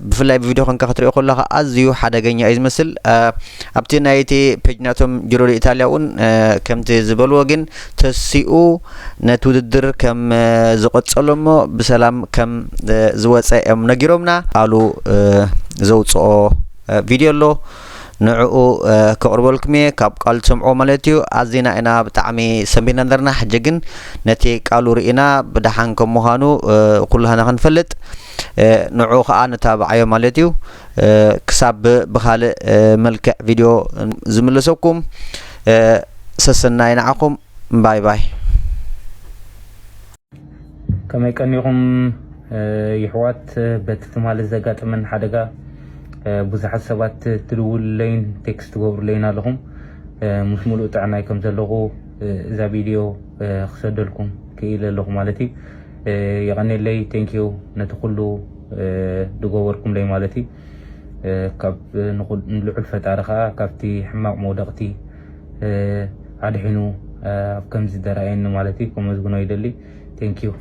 ብፍላይ ብቪድዮ ኮንካ ክትሪኦ ከለኻ ኣዝዩ ሓደገኛ እዩ ዝመስል። ኣብቲ ናይቲ ፔጅ ናቶም ጅሮ ዲ ኢታልያ እውን ከምቲ ዝበልዎ ግን ተሲኡ ነቲ ውድድር ከም ዝቐጸሎ እሞ ብሰላም ከም ዝወጸ እዮም ነጊሮምና። ቃሉ ዘውፅኦ ቪድዮ ኣሎ፣ ንዕኡ ከቕርበልኩም እየ። ካብ ቃሉ ትሰምዕዎ ማለት እዩ። ኣዚና ኢና ብጣዕሚ ሰንቢድና ነበርና። ሕጂ ግን ነቲ ቃሉ ርኢና ብደሓን ከም ምዃኑ ኩላህና ክንፈልጥ ንዑ ከዓ ንታብዓዮ ማለት እዩ። ክሳብ ብካልእ መልክዕ ቪድዮ ዝምልሰኩም፣ ሰሰናይ ንዓኹም። ባይ ባይ። ከመይ ቀኒኹም ይሕዋት? በቲ ትማሊ ዘጋጠመን ሓደጋ ብዙሓት ሰባት ትድውሉለይን ቴክስት ትገብሩለይን ኣለኹም። ምስ ሙሉእ ጥዕናይ ከም ዘለኹ እዛ ቪድዮ ክሰደልኩም ክኢለ ኣለኹ ማለት እዩ። የቐኔለይ፣ ቴንኪዩ ነቲ ኩሉ ዝገበርኩምለይ ማለት እዩ። ካብ ንልዑል ፈጣሪ ከዓ ካብቲ ሕማቕ መውደቕቲ ኣድሒኑ ኣብ ከምዚ ደራየኒ ማለት እዩ ከመስግኖ ይደሊ። ቴንኪዩ።